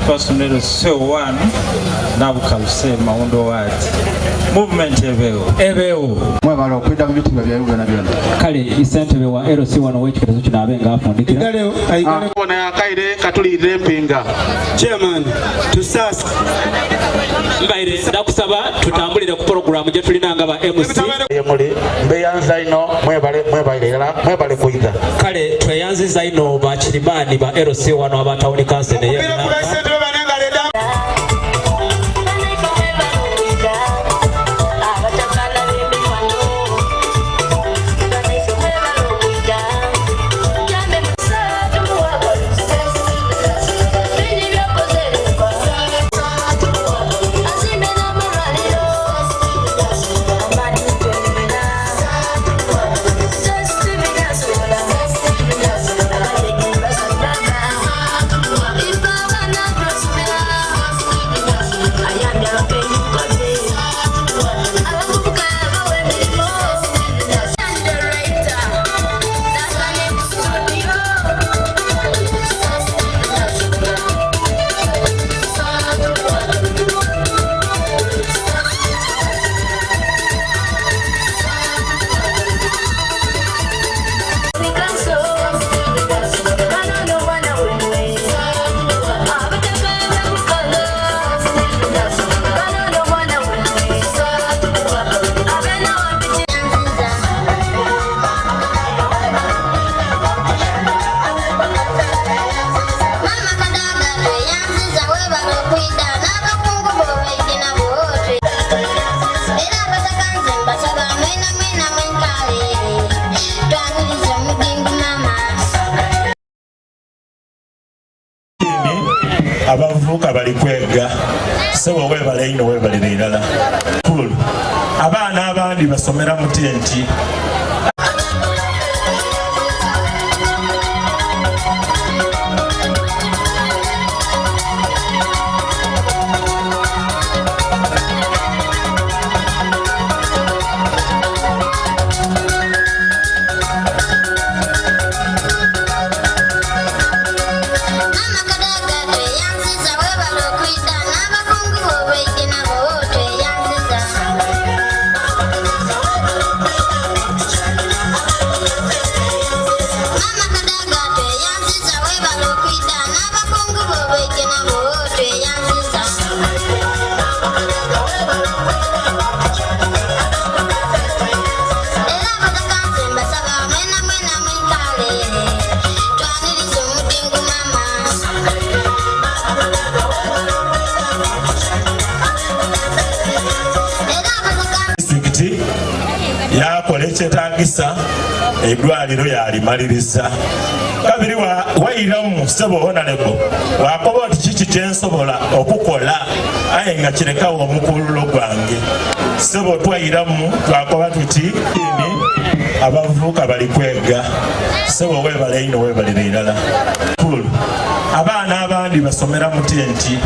Person LC1 Nabukalu C Mawundo Ward. Movement ebeewo. Ebeewo. Mwebale okwidha mu bitibwa byaibwe byonabyona. Kale isentebe wa LC wano ow'ekiketezo kino abe nga afundikira. Bona akaire katulirire empinga. Chairman, tusaasa. Mbaire ndakusaba tutambulire ku pulogulaamu gye tulina nga ba MC. Muli mbeyanza ino mwebale mwebale irala mwebale kwidha. Kale tweyanziza ino ba kirimaani ba LC wano aba tawuni kanso eno ey'e Bulamba. Maama Kadaga tweyanziza webale okwida n'abakungu bo baidhi nabo era abataka nze mbasaba mwena mwena mwenkale twanirize omugimbi maama. Abavubuka bali kwega sebo webale ino webalire irala cool. Abaana abandi basomera mu tenti. Maama Kadaga tweyanziza webale okwida n'abakungu bo baidhi nabo tweyanziza. Maama Kadaga tweyanziza webale okwida n'abakungu bo baidhi nabo tweyanziza. Era abataka nze mbasaba mwena mwena mwikale twanirize omudingu maama. Era abataka Disitulikiti yakola ekyetagisa eddwaliro yalimaliriza. Kabiri wairamu sebo honorable wakoba oti kiki kyensobola okukola aye nga kirekawo omukululo gwange. Sebo twairamu twakoba tuti ini abavubuka bali kwega sebo webale ino webalire irala cool. Abaana abandi basomera mu tenti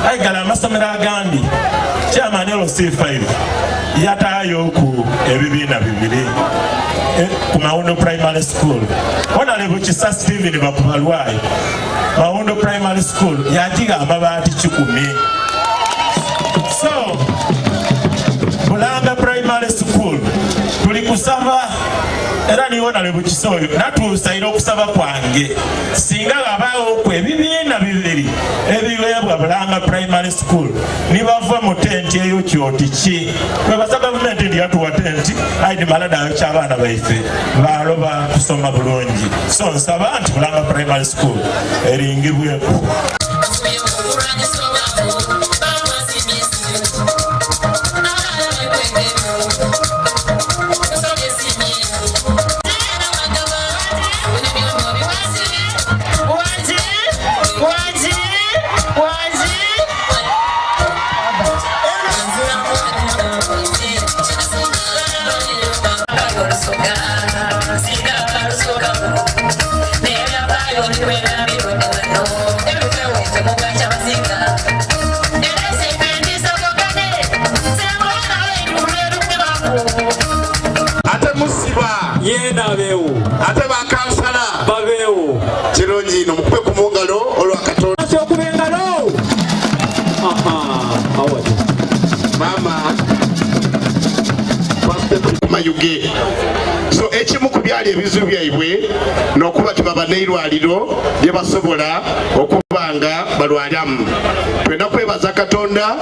aye gala amasomero agandi chairman LC5 yataayo ku ebibiina bibiri ku Mawundo Primary School. Honorable Kisa Steven Bakubalwayo Mawundo Primary School yagiga amabaati 10. So Bulanga Primary School tuli kusaba era ni Honorable Kisa oyo natuusaire okusaba kwange singa babaawo ku ebibiina bibiri ebiweebwa Bulanga Primary School nibava mu tenti eyo kyoti ki twebaza gavumenti nti yatuwa tenti aye nimala dayo ky'abaana baife baloba kusoma bulungi. So nsaba nti Bulanga Primary School eringibweku. Mayuge. So ekimu ku byali ebizibu byaibwe n'okuba tibaba n'eirwaliro lye basobola okuba nga balwaliramu. Twenda kwebaza Katonda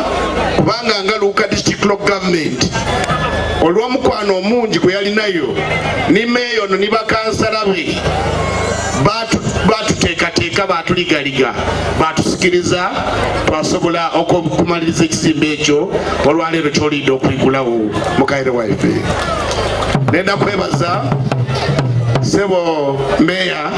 kubanga nga Luuka District Local Government olw'omukwano omungi gwe yalinayo ni meeya ono ni bakansala be batuteekateeka, batuligaliga, batusikiriza twasobola okumaliriza ekizimbe ekyo olwaleero kyolidde okwigulawo mukaire waife. Nenda kwebaza sebo meeya.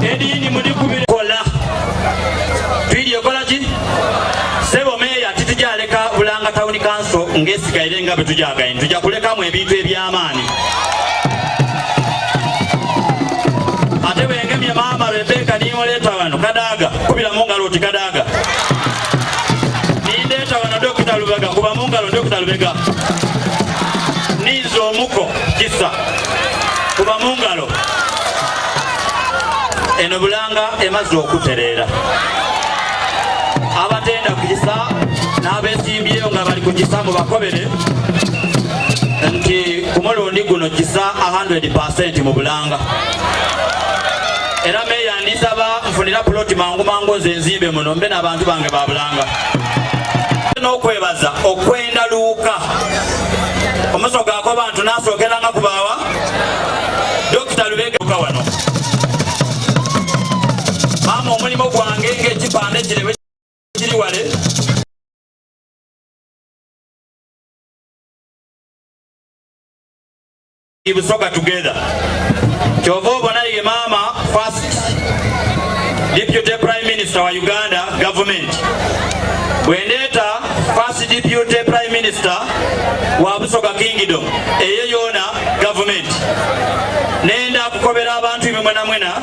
Edini mudikubire kola twidi okola ki sebo meya titujaleka Bulanga Town Council ngesigaire nga bwetujagaine, tujja kulekamu ebintu ebyamaani. Ate bwengemye maama Rebecca nimuleeta wano Kadaga, kubira mu ngalo oti Kadaga. Nindeeta wano Dokita Lubega, kuba mu ngalo Dokita Lubega. Ninze omuko Kisa, kuba mu ngalo. Eno Bulanga emaze okutereera. Abatenda ku Kisa n'abesimbyeyo nga bali ku Kisa mubakobere nti ku mulundi guno Kisa 100% mu Bulanga. Era meeya ndisaba nfunira puloti mangu mangu nze nzimbe muno mbe n'abantu bange ba Bulanga. N'okwebaza okwenda Luuka omusoga ako bantu nasookeranga kubaawa Dokita Lubega wano. Maama omulimu gwange ng'ekipande kire kiri wale. Busoga together. Kyova obona ye maama first deputy prime minister wa Uganda government. Bwendeeta first deputy prime minister wa Busoga kingdom eyo yoona government. Nenda kukobera abantu imwe mwena mwena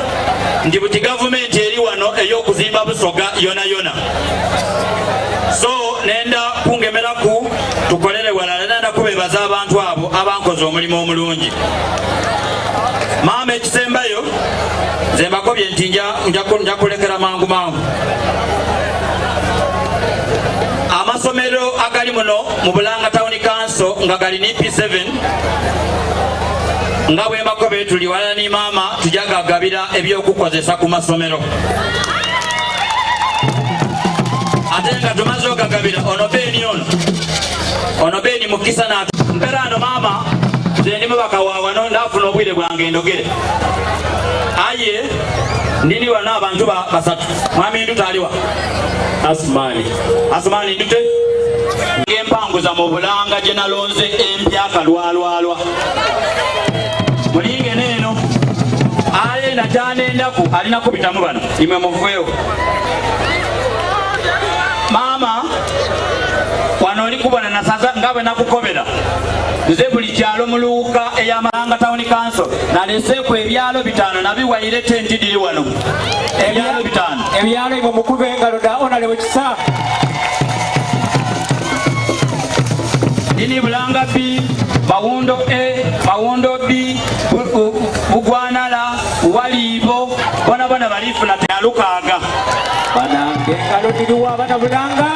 nti buti government eri wano ey'okuzimba Busoga yona yona. So nenda kungemeraku tukolere walala. Nenda kubebaza abantu abo abankoze omulimu omulungi. Maama ekisembayo nze mbakobye nti nja kulekera mangu mangu. Amasomero agali muno mu Bulanga Town Council nga gali ni P7 nga bwe mbakobye tuli walala ni maama tujja gagabira ebyokukozesa ku masomero. Ate nga tumaze okagabira ono Beni ono. Ono Beni Mukisa na mpera ano maama nze ndi mubaka wa wano ndafuna obwire bwange ndogere. Aye ndini wano abantu basatu. Mwami Ndute aliwa? Asumani. Asumani Ndute. Ngempanguza mu Bulanga gye nalonze empya kalwalwalwa. Mulinge neeno. Aye nakyanendaku alina kubitamu bano. Imwe muveewo. Maama wano oli kubona nasaza nga bwe nakukobera. Nze buli kyalo mu Luuka ey'Amalanga Town Council naleseeku ebyalo 5 nabiwaire tenti diri wano. Ebyalo 5. Ebyalo ebyo mukube engalo da Honorable Kisa. Dini Bulanga B, Mawundo A, Mawundo B, Bugwanala, Walibo, bona bona balifuna tealukaaga. Banange engalo diriwa abana Bulanga.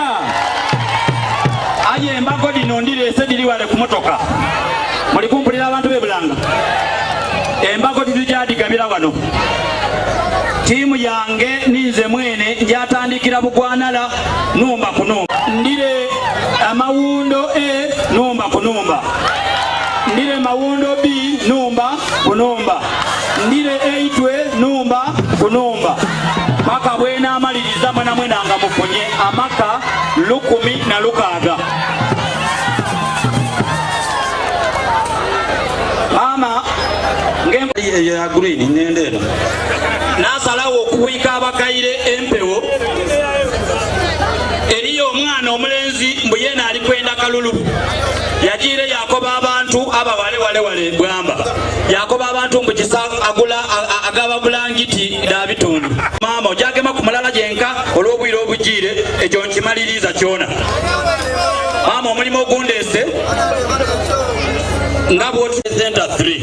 Aye embago dino ndireese diri wale ku motoka. Muli kumpulira abantu b'e Bulanga. Embago titujadigabira wano. Tiimu yange ninze mwene njatandikira Bugwanala numba ku numba. Ndire Amawundo A numba ku numba. Ndire Mawundo B numba ku numba. Ndire Eitwe numba ku numba. Paka bwenaamaliriza mwena mwena nga mufunye amaka 1,006. Maama eyo ya green ngenda eno. Nasalawo okuwika abakaire empewo. Eriyo omwana omulenzi mbu yena ali kwenda kalulu. Yagiire yakoba abantu abawale wale wale bwamba. Yakoba abantu mbu Kisa agula agaba bulangiti da bitundu. Maama Ojagema ku mulala gyenka olw'obwire obujiire, ekyo nkimaliriiza kyona. Maama omulimu ogundeese nga bwoti center 3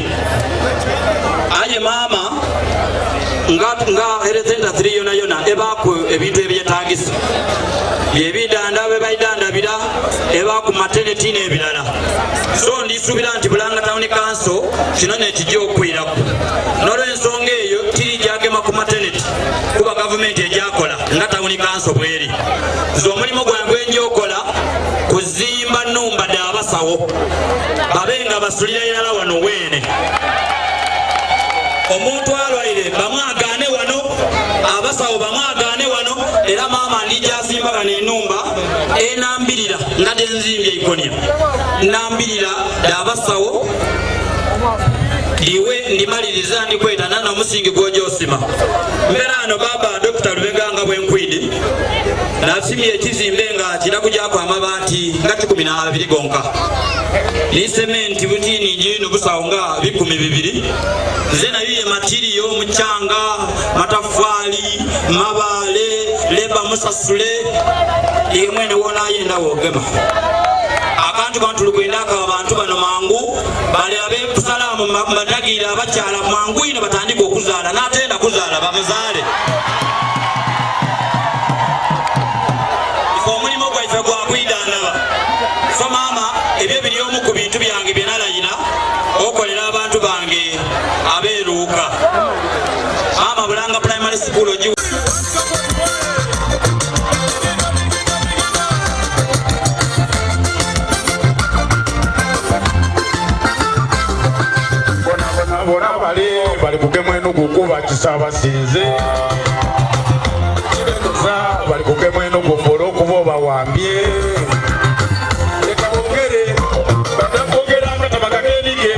aye maama nga nga health center 3 yona yona ebaaku ebintu ebyetagisa byebidanda bebaidandabira ebaaku maternity n'ebirala. So ndisuubira nti Bulanga Town Council kino nekijja okwiraku n'olwensonga eyo tiri gyagema ku maternity kuba gavumenti egyakola nga Town Council bweri. Nze omulimu gwange gwenja okola kuzimba nnumba d'abasawo babe nga basulira irala wano weene. Omuntu alwaire bamwagaane wano, abasawo bamwagaane wano, era maama ndijazimba gano enumba enambirira nga denzimbye Ikonia nambirira d'abasawo iwe ndimaliriza ndikweta nana omusingi gwoja osima. Mbera ano baba Dr. Lubega nga bwenkwidi nasimye ekizimbe nga kirakujako amabaati nga 12 gonka ni sementi butini jino busawo nga 2,000. Nze nayiye matiriyo muchanga matafali mabale leba musasule iye mwene wona ayenda wogema akantu kano tulikwenda ako abantu bano mangu bale ab'ebusalamu mbadagira abakyala mangu ino batandika okuzaala n'atenda kuzaala bamuzaale. Ife omulimu gwaife gwa kwidandaba. So maama ebyo biri omu ku bintu byange bye nalayira okolera abantu bange abeeruuka. Maama Bulanga Primary School ogi Bona bali bali kugema enugu kuba kisa basinze bali kugema enugu mbole okuba obawambye leka bogere batakwogera nga tabakagenige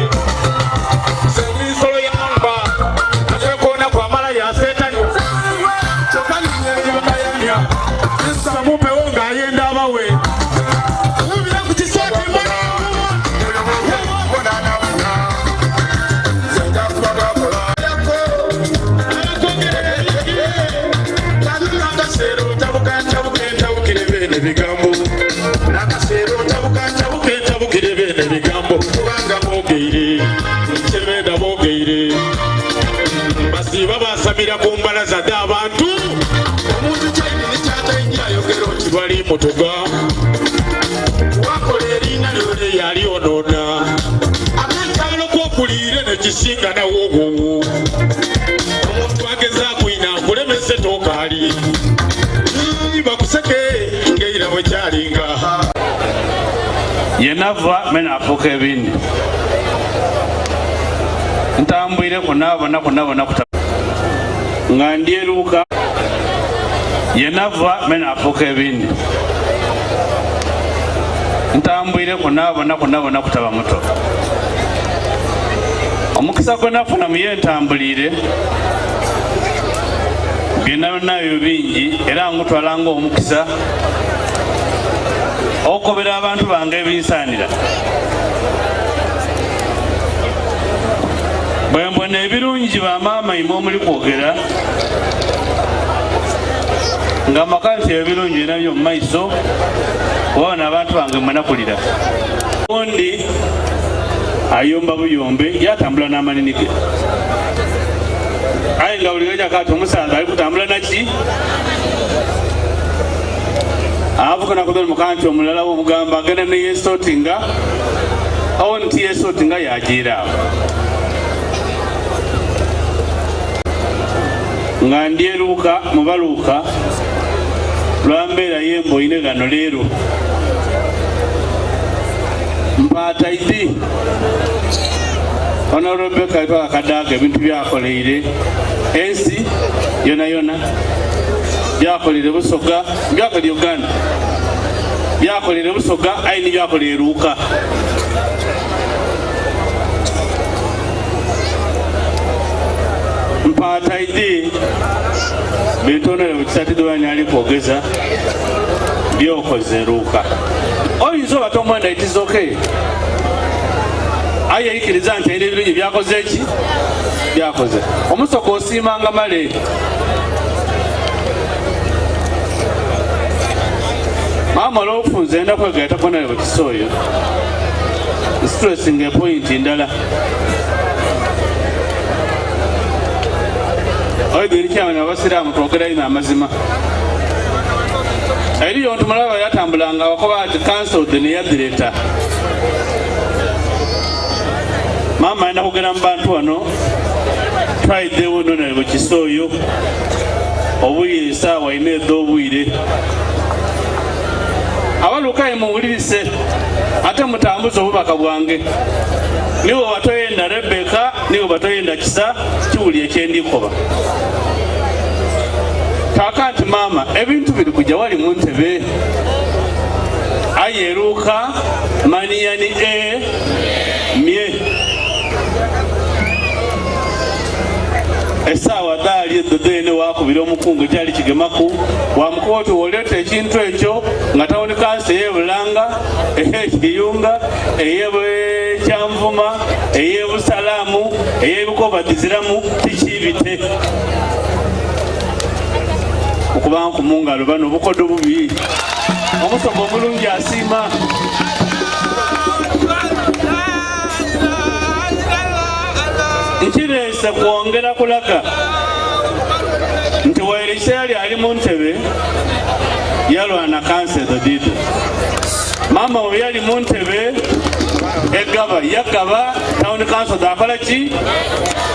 sensolo yamba atekona kwamala yasetani kyokka ninyeyakayanya samupewo ng'ayenda abawe Basiiba basamira ku mbalaza dh'abantu. Omuntu kyayini kyatayinja ayogera oti bali mutuga wakola eriina lyona eyali onoona ate ekyalo kwokuliire nekisinga nawowowo omuntu agezaaku ina akulemese tokaali bakuseke ngeira bwe kyalinga yenava mena afuuka ebindi ntambwire kunabona kunabona kuta nga ndyeruka yenava mena afuuka ebindi ntambwire kunabona kunabona kutaba muto omukisa gwe nafuna muye ntambulire byonna bingi era ngutwala ng'omukisa okukobera abantu bange ebinsaanira. Bwe mbona ebirungi bamaama imwe omuli kwogera nga maka nti ebirungi nabyo mu maiso kubabona abantu bange mwenakulira. Undi ayomba buyombe yatambula n'amanini ge aye nga buli kati omusaadha ali kutambula naki avuka nakudhona mukanti omulala w'omugamba agenda ne yesotinga awo nti yesotinga yajiira awo nga ndyeruuka mubaluuka lwambeera yemboine gano leero mpaata idi ono Rebecca itwala Kadaga ebintu byakoleire ensi yona yona byakoleire Busoga byakoleire Uganda byakoleire Busoga aye ni byakoleire Luuka. Mpaata idi bintonere bukisatidwani ali kwogeza byokoze Luuka. Oyinza oba tomwenda it is okay. Aye yikiriza nti alina ebirungi byakoze ki byakoze. Omusoka osiimanga male. Maama olwobufunze enda kwegaita Honorable Kisa oyo stressing a point ndala. Oidhi eri chairman w'abasiraamu twogera ino amazima. Eriyo nti mulaba yatambulanga wakoba ati council the neyadhireta. Maama ayenda kugera mu bantu wano twaiddewo Honorable Kisa oyo obwire esaawa ina edh'obwire. Abalukayi muwulirise ate mutambuze obubaka bwange. Niwe watoyenda Rebecca, niwe batoyenda Kisa, kiwulire kyendikoba. Taaka nti maama ebintu biri kuja wali mu ntebe. Aye eruuka maniyani e mye. Esaawa dhaali edho dheene waakubira omukungu ekyali kigemaku wamukoba oti woleeta ekintu ekyo nga tawuni kanso ey'e Bulanga, ey'e Kiyunga, ey'e Kyanvuma, ey'e Busalaamu, ey'e Bukoba dhiziramu tikiibite. Okubanku mu ngalo bano obukodo bubi. Omusoga omulungi asiima. Nkireese kwongera kulaga nti waire yali ali mu ntebe yalwana kansa ezo diido. Maama we yali mu ntebe egaba yagaba tawuni kanso dhakola ki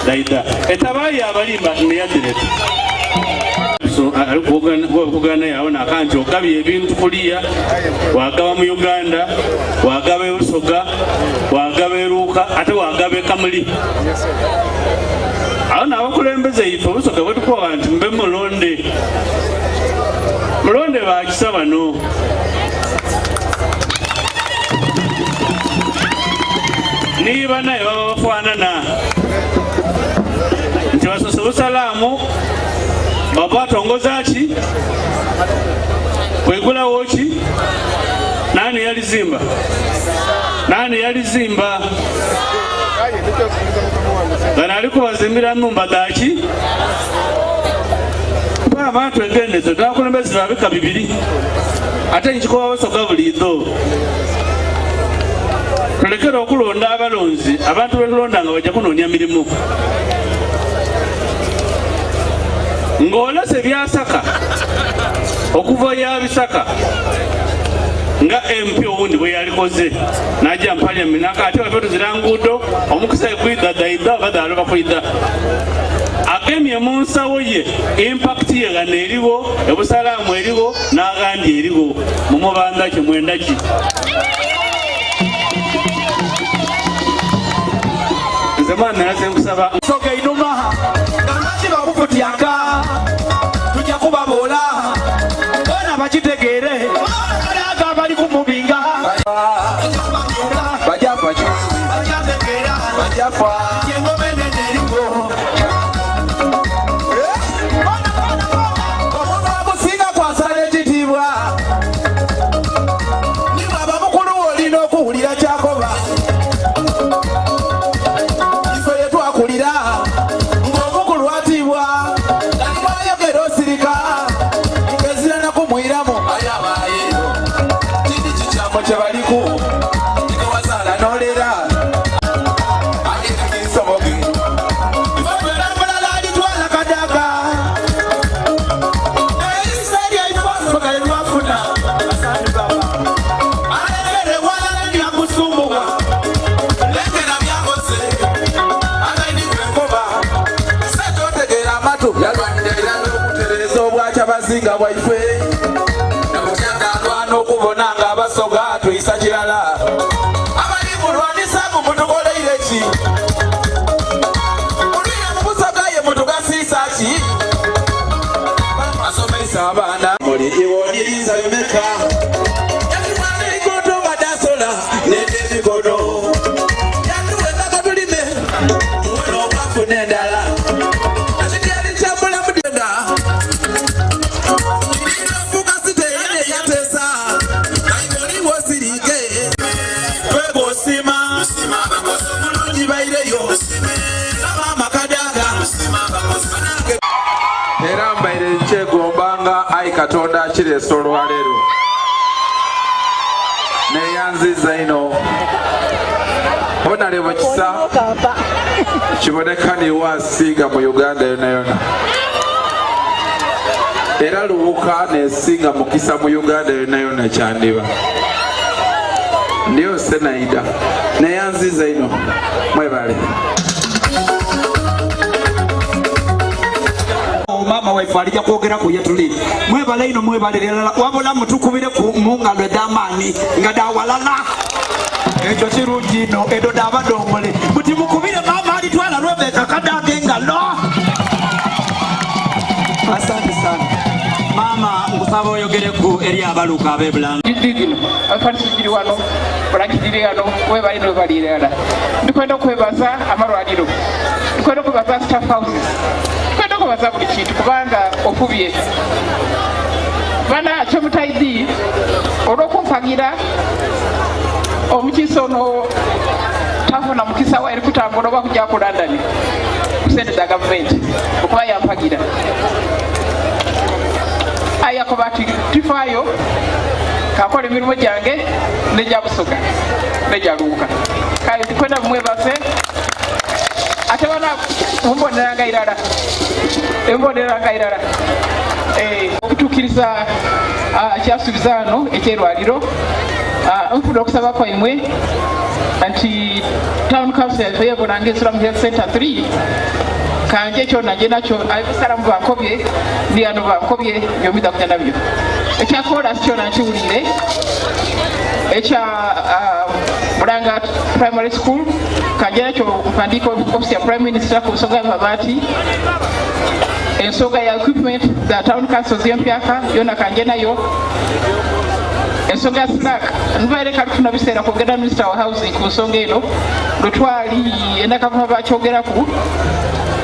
daida etabayi abalimba neyadireta alikugana yawo nakanti ogabye ebintu kuliya wagaba mu Uganda, wagaba ebusoga, wagaba eruuka ate wagaba ekamuli. Awo n'abakulembeze ife obusoga bwetukoba nti mbe mulonde mulonde bakisa bano. Niba naye baba bafaanana nti basose busalaamu baba batongoza ki kwegulawo ki nani yalizimba nani yalizimba gano aliko bazimbira numba daki abantu egendezo twakulembeze babika bibiri ate nkikoba basoga buliido tulekere okulonda abalonzi abantu betulonda nga bajja kunoonya mirimu ng'olese byasaka okuva yabisaka nga MP owundi bwe yalikoze najja mu parliament naka ate baffe tuzira nguudo omukisa ekwidha daidha badalo bakwidha agemye mu nsawo ye impact ye gano eriwo ebusalaamu eriwo n'agandi eriwo mumubanda ki mwenda ki nze mwana naze nkusaba soga inuma ngamazi bakukutyaka tujja kubabola bona bakitegeere aga bali kumubinga bajafa bajafa omuntu akusinga kwasala ekitiibwa nibwaba mukulu wo olina okuwulira kyakoba ife yetwakulira ng'omukulu atiibwa nalibwayogera osirika ngezira nakumwiramu ayabayeyo kindi kikyamo kye baliku ngewazaala nolera ayekisoboge mulala alitwala kadaga eiseri lwafuna alekere wala lyakusumbuwa lengera byakoze againigwenkoba setotegera amatu yalwanira n'okutereeza obwakyabazinga bwaife nabutyanga alwana okubona nga abasoga twisa kirala abali mulwanisamu mutukoleire ki mulwire mu busoga ye mutugasiisa ki asomesa abaana muli iwoniriza bimeka emikono nga dasola nende emikono yatuwembaka tulime tuwona obwafu n'endala ekityali kyambulamu dyenda irinafuka siteyene yateesa aiboliwo sirike twegosima bulungi baireyo abamakadaga era mbaire nkyegombanga ayi Katonda akireese olwaleero. Neyanziza ino Honorable Kisa kiboneka niwe asinga mu Uganda yona yona era Luwuka nesinga mukisa mu Uganda yona yona kyandiba ndiyo Senaida neyanziza ino mwebale. Maama waife alija kwogera ku yetuli. Mwebale ino mwebale lirala wabula mutukubire ku mungalo ed'amaani nga da walala. Ekyo kirungi ino edo dabadongole muti mukubire maama alitwala Rebecca Kadaga engalo. Asante sana maama, nkusaba oyogereku eri abaluka ab'ebulanga. Gino abafalisi giri wano bulangirire wano webali nowebali irala. Ndikwenda okwebaza amalwaliro, ndikwenda okwebaza staff houses, ndikwenda okwebaza buli kintu kubanga ofubye bana kyomutaidi olwokumpagira omukiisa ono tafuna mukisa wairi kutambula oba kujja ku London ku sente za gavumenti okuba yampagira ayakoba ati tifaayo kakola emirimu gyange nejja Busoga nejja Luuka. Kale ndikwenda mumwebase ate bana mumboneranga irala emboneranga irala okutuukiriza kyasuubiza wano ekyerwaliro. Nfuna okusaba kwaimwe nti town council yaife yebonanga ensula mu health center 3 kanje ekyo nanje nakyo abisalamu bankobye ndiyano bankobye byomida kuja nabyo ekyakola kyona nkiwulire ekya Bulanga primary school kanje nakyo mpandiika office ya prime minister ku nsonga y'amabaati, ensonga ya equipment za town councils y'empyaka yona kanje nayo, ensonga ya slack nbaire kalufuna biseera kwogera minister wa housing ku nsonga eno lwetwali enakavuma bakyogeraku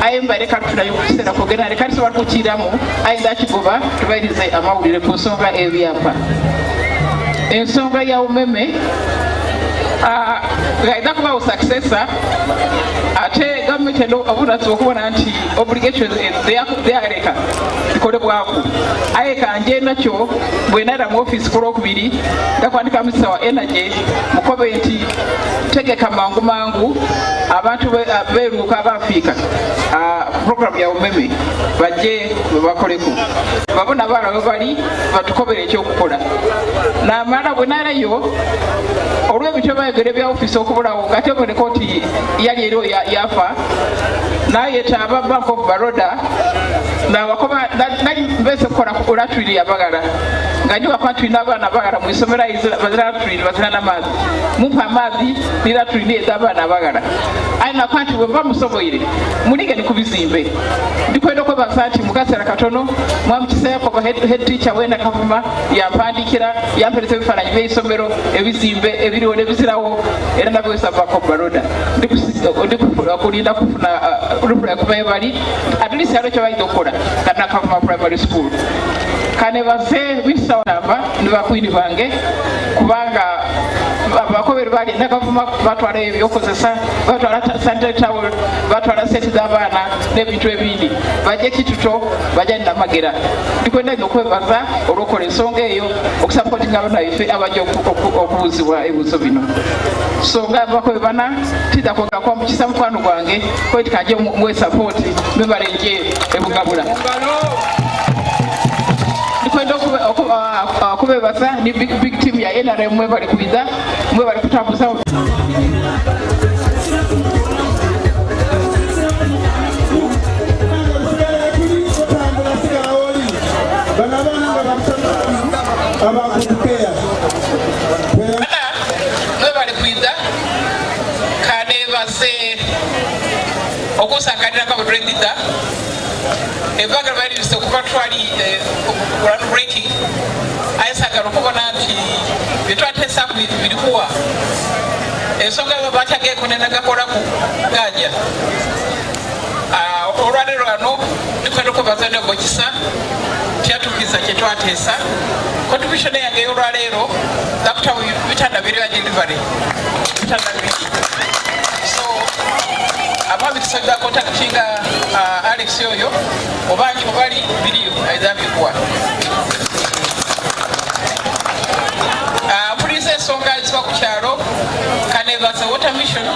aye mbaire kalufuna biseera kwogera leka tusobola kukiramu aye ndakigoba tubairize amawulire ku nsonga ebyapa, ensonga ya umeme gaida kubawo successor ate gavumenti eno obunasi okubona nti obligation deyaleka zikolebwaku aye kanje nakyo bwenara mu office ku lwokubiri ndakwandika minisita wa energy mukobe nti tegeka mangu mangu abantu beruuka abafiika program ya umeme bajje bakoleku babona abaana we bali batukobere ekyokukola namala bwenarayo olw'ebityo bayogera ebya ofiisi okubulawo ngate oboneka oti yali eriwo yafa nayeta aba Bank of Baroda nabakoba nali mbese kukola olatwiri yabagala nga nyo bakuba tulina abaana bagala mu isomero bazira latwiri bazira n'amazi mumpa amazi ni latwiri ez'abaana bagala aye nakuba nti bwemba musoboire mulige ni kubizimbe ndikwenda okwebaza nti mukaseera katono mwamukisa yakoba head teacher wena Kavuma yampandikira yampereza ebifaananyi by'eisomero ebizimbe ebiriwo n'ebizirawo era nabiwesa Bank of Baroda ndikulinda kufuna reply kuva bali at least haliwo kyebayinza okukola kana Kavuma primary school. Kanebaze minisita wamba ne bakwini bange kubanga abakobere bali nakavuma batwala ebyokozesa batwala sanitary towel batwala sente z'abaana n'ebintu ebindi bajje kituto bajja namagera. Ndikwenda nnyo okwebaza olw'okukola ensonga eyo okusapootinga abaana baife abajja okubuuzibwa ebibuuzo bino. So nga abakobe bana tidda kwogera kwa mukisa mukwano gwange kweti kanje muwe sapooti mwebale nje ebugabula. Ndikwenda okubebaza ni big team ya NRM mwebale kwiza mwebale kutambuza. Mwebale kwiza kanebaze okusakalira nga bwetulengida ebbanga lwalibise okuva twali ground breaking aye sagala okubona nti byetwateesaku birikuwa ensonga batyagekunenagakolaku gaja olwaleero lwano ndikwenda okwebaza nebwekisa kyatukiza kyetwateesa contribution yange ey'olwaleero dakutabu bitanda biri ya delivery bitanda biri so ababikisa contactinga Alex oyo oba bali biriyo aizabikuwa mpuliriza ensonga eziba ku kyalo. Mission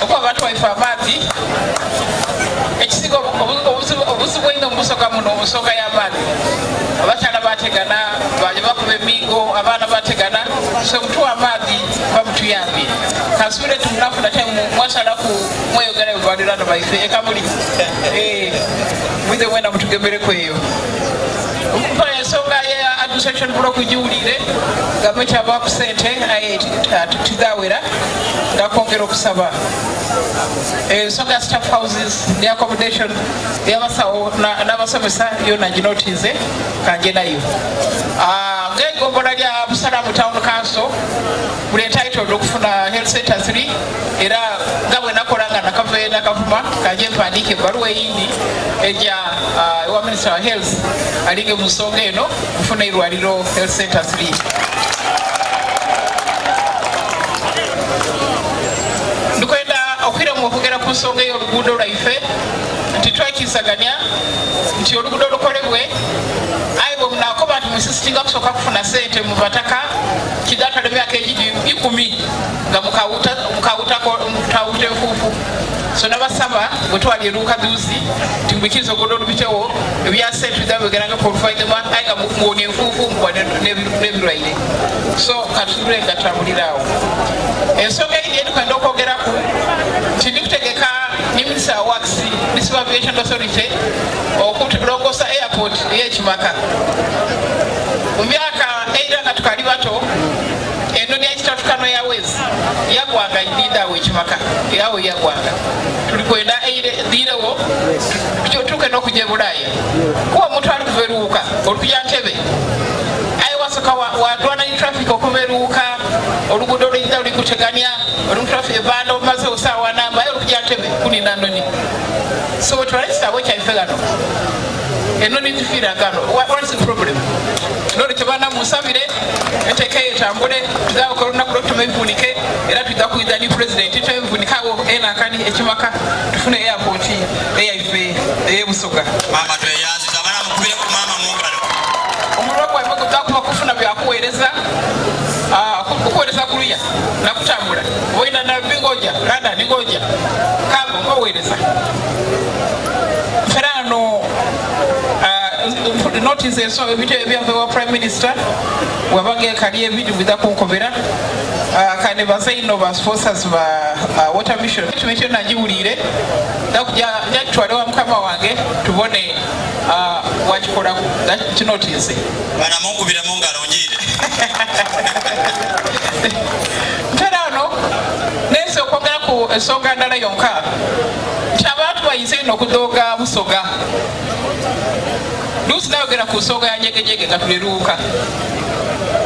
okuwa abantu baife amaadhi. Ekisinga obuzibu einho mu Busoga muno nsonga y'amaadhi. Abakyala bategana, baja bakuba emiigo, abaana bategana, so mutuwe amaadhi muba mutuyambye. Kansubire nti munafuna time mwasalaku mweyongerayo mu baliraanwa baife e Kamuli. Eh, mwidhe mwena mutugemereku eyo. Okukola ensonga ya administration block giwulire gavumenti abaaku sente aye tidhawera ndakwongera okusaba ensonga ya staff houses ne accommodation eyabasawo n'abasomesa yona ginotinze kanje nayo. Ah, ng'egombola lya Busalamu Town Council buli entitled okufuna health center 3 era nga bwe nakola nga nakava nakavuma kanje mpandiike ebbaluwa eyindi eja ah, ewa minister wa health alinge mu nsonga eno nfuna eirwaliro health center 3. Ndikwenda okwiramu okwogera ku nsonga ey'oluguudo lwaife nti twekisaganya nti oluguudo lukolebwe, aye bwe munakoba nti musisitinga kusooka kufuna sente mu bataka kigatwala emyaka egidi ikumi nga mukawuta enfuufu. So nabasaba bwe twali eruuka duuzi nti mwikirize oluguudo olubitewo, ebya sente bizabegerangako oluvannyuma, aye nga muwonia enfuufu mukuba n'ebirwaire. So katubule nga tutambulira awo. Ensonga eyindi endikwenda okwogeraku nti ndikutegeka ni minisita wa works ne Civil Aviation Authority okulongoosa airport ey'e Kimaka. Mu myaka eira nga tukali bato, enoni ya East African Airways yagwanga idinda awo e Kimaka, awo yagwanga. Tuli kwenda dhiirewo tutuuke n'okujja e Bulaaya, kuba omuntu ali kuva eruwuka olukuja Ntebe, aye wasoka wadwana ni traffic okuva eruwuka, oluguudo oluyinza luli kuteganya oli mu traffic ebanda omaze osaawa namba, aye olukuja Ntebe kunina noni. So bwetwala ekisaawe kyaife ghano enoni zifiira ghano. What is the problem? Nolwekyo baana munsabire enteeka eyo etambule, tuzaako olunaku lwokutuma ebivunike, era twidha kwidha ni pulezidenti twebivunika awo enankani ekimaka tufune airport eyaife ey'ebusoga. Maama tweyanziza, abaana mukubireko maama mu ngalo. Omuliro gwaife guzakuba kufuna byakuweereza, okuweereza kuluya nakutambula oina Nairobi ngoja London ngoja Kago ngoweereza mperano. Notice enso ebintu ebyava ewa prime minister wabanga ekali ebintu bidha kunkobera. Kane bazaino ba sponsors ba Water Mission ekyo nagiwulire ndakuja njagitwale wa mukama wange tubone wakikolaku kinotice. Bana munkubire mu ngalo njiire. Mperano nensi okwongera ku ensonga ndala yonka nti abantu bayinza ino okudooga Busoga. Luusi nayogera ku nsonga ya nyegenyege nga tuleruuka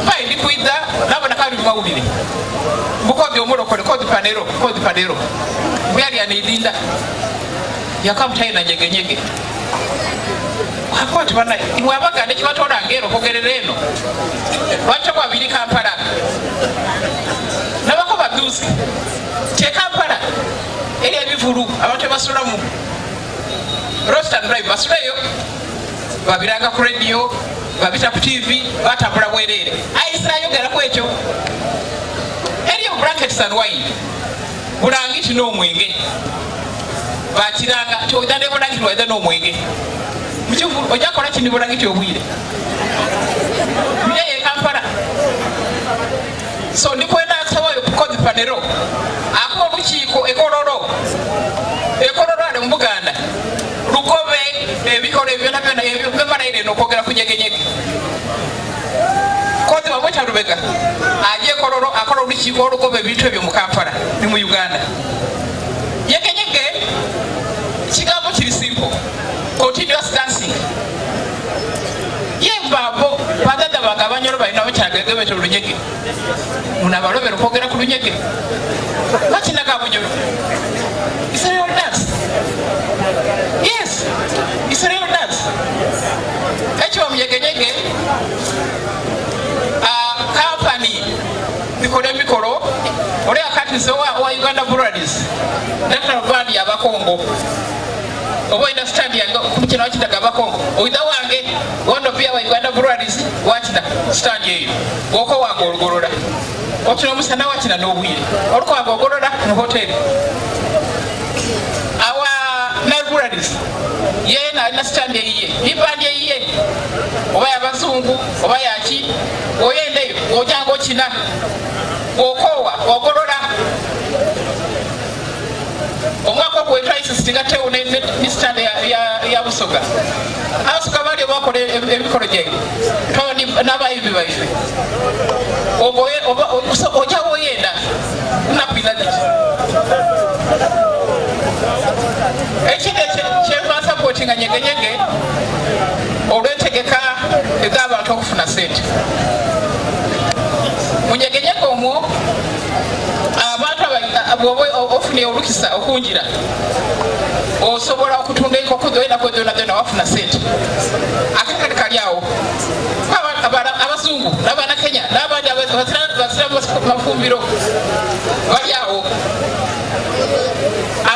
mpaye ndi kwidha nabona kali mumawulire mbukodi omulokole kodi panero kodi panero buyali anidinda yakamutaye na nyegenyege wakwati bana imwe abaganda ekibatoola ngero okwogerera eno lwaki kwabiri Kampala nabako baduusi kye Kampala eri ebivulu abantu ebasulamu roast and drive basuleyo babiranga ku radio babita ku TV batambula bwerere. Aye sinayogeraku ekyo eriyo blankets and wine bulangiti n'omwenge bakiranga ti oida ne bulangiti waida n'omwenge mukivu ojja kola kini bulangiti obwire ye Kampala. So ndikwenda kusabayo kodi panero akuba olukiiko ekololo ekololo ale mu Buganda lugobe ebikolo ebyo byona byona ebyo bimalaire n'okwogera ku nyegenyege. Kodi bamweta Lubega aje ekololo akola olukiiko olugoba ebintu ebyo mu Kampala ni mu Uganda. Nyegenyege kigambo kiri simple, continuous dancing. Ye mbambo badada bange abanyolo balina bakyagegebe olunyege munabalobera okwogera ku lunyege bakinaga bunyolo. It's a real dance. Yes, it's a real dance. Ekyo munyegenyege company bikola emikolo oli akati owa Uganda Breweries National Band y'Abakongo oba olina stand yange kukino wakitaga Abakongo oida wange one of Beer wa Uganda Breweries wakina stand eyo. Bw'okoowa ng'olugolola. Okina omusana wakina n'obwire. Olukowa ng'ogolola mu hoteri. Awa Nile Breweries yeena alina stand eyiye ni bandi eyiye oba yabazungu oba yaki. Bw'oyenda eyo oja ng'okina. Bw'okoowa ogolola. Omwaka ogwo wetwaisisitinga tewo ne stand ya Busoga. Abasoga bali bakola emikolo gyaibwe twaba n'abayimbi baife. Oja woyenda nnaku ina dhiti. Ekindi kyenva nsapootinga Nyegenyege olw'entegeka edh'abantu okufuna sente. Mu Nyegenyege omwo abantu bw'oba ofunye olukisa okungira osobola okutunda enkoko dho enaku dhonadhona wafuna sente. Akatale kali awo. Abazungu n'Abanakenya n'abandi abazira mafumbiro bali awo.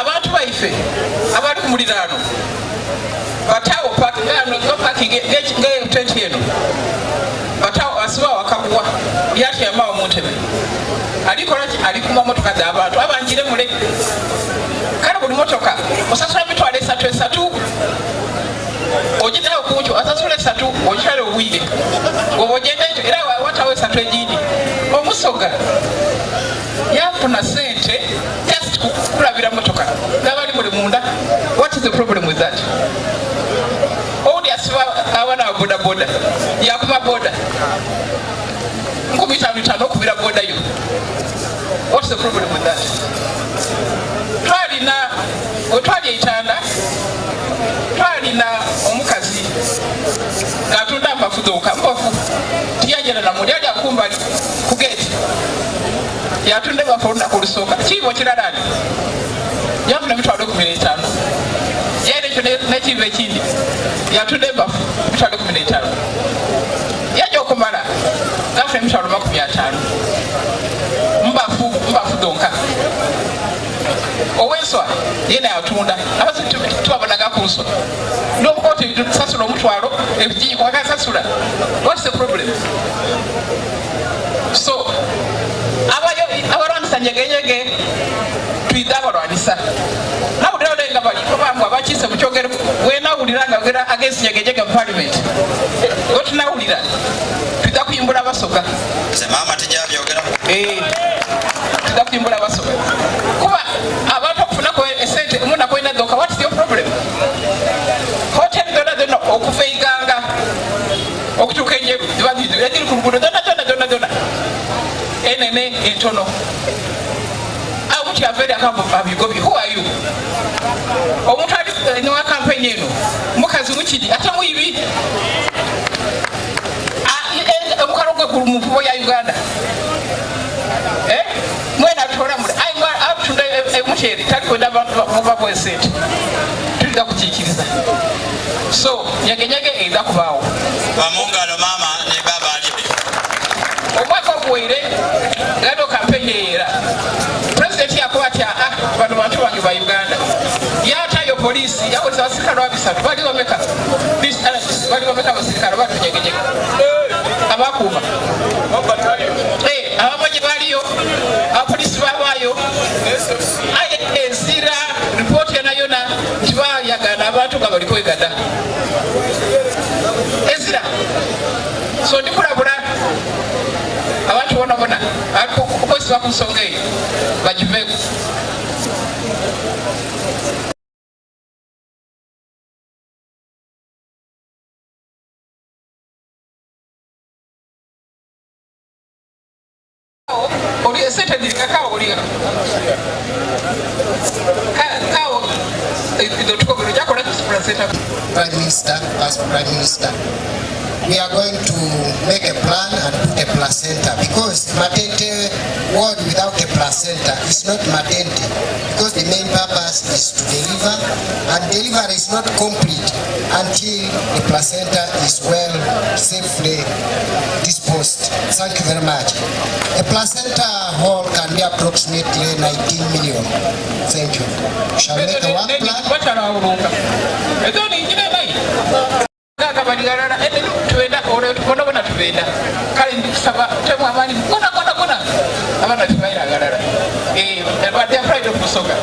Abantu baife abali ku muliraano batawo pakingi ng'etenti eno batawo asibawo akaguwa yatyamawo mu ntebe alikola ki? Ali kuma motoka z'abantu abanjire mule. Kale buli motoka osasula mitwalo esatu esatu ogitawo kunkyo asasula esatu ogitwale obwire oba ogenda ekyo era watawo esatu egindi. Omusoga yafuna sente just kulabira motoka n'abali muli munda. What is the problem with that? Owundi asiba abaana ba boda boda yakuma boda 50,000 okubira boda yo. What's the problem with that? Twalina wetwali eitanda twalina omukazi ng'atunda npafu dhoka mpafu tiyajana namuli ali akumbali ku gate yatunda ebafu olunaku olusooka kiibo kirala yafuna emitwalo 15 yali ekyo n'ekiibo ekindi yatunda embafu emitwalo 15 yajja okumala gafuna emitwalo 50 mbafu mbafu dhonka. Owenswa yena yatunda abasi tubabonaga ku nswa n'obukoti tusasula omutwalo ebijiiko akasasula. What's the problem? So abalwanisa nyegenyege twidha abalwanisa nawulira nga bali obambwa abakiise mu kyogero wenawulira nga ogera against nyegenyege mu parliament otunawulira twidha kuyimbula abasoga. Nze maama tijabyogera. Twidha kuyimbula abasoga kuba abantu okufunako esente omunaku olina dhoka. What is your problem? Hotel dhona dhona okuva eiganga okutuuka enjeru ziba ziri eziri ku luguudo dhona dhona dhona dhona enene entono. Omuntu yava eri akambu abigobye. Who are you? Omuntu ali niwa campaign eno mukazi mukidi ate muyibi. Omukalo gwe ku muvubo ya Uganda. Mwena atutola mule atunda emuceere tali kwenda muva esente tulina kukiikiriza. So nyegenyege eidha kubaawo. Bamungalo maama ne baba ali. Omwaka oguweire gado campaign era president yakuba ati aa bano bantu bange ba Uganda yatayo poliisi yakozesa abasirikale babisatu bali bameka bali bameka abasirikale batunyegenyege abakuuma abamaje baliyo abapoliisi babaayo aye ezira ripooti yona yona nti bayagana abantu nga bali kwegada ezira. So ndikulabula abantu bonabona okwesiba ku nsonga eyo bagiveeku. Oli esente dhirikakawo oli kawo tukobero jakola placenta. Prime Minister, Vice Prime Minister, we are going to make a plan and put a placenta, because maternity ward without a placenta is not maternity, because the main purpose is to deliver, and delivery is not complete until the placenta is well, safely disposed. Thank you very much. A placenta hall can be approximately 19 million. Thank you. Shall we make a work plan? Abakaaga bali ghalala ene tubenda olwo bonabona tubenda. Kale ndikusaba otemu amaani gona gona gona abaana tubaire aghalala. Eh, but they are pride of Busoga.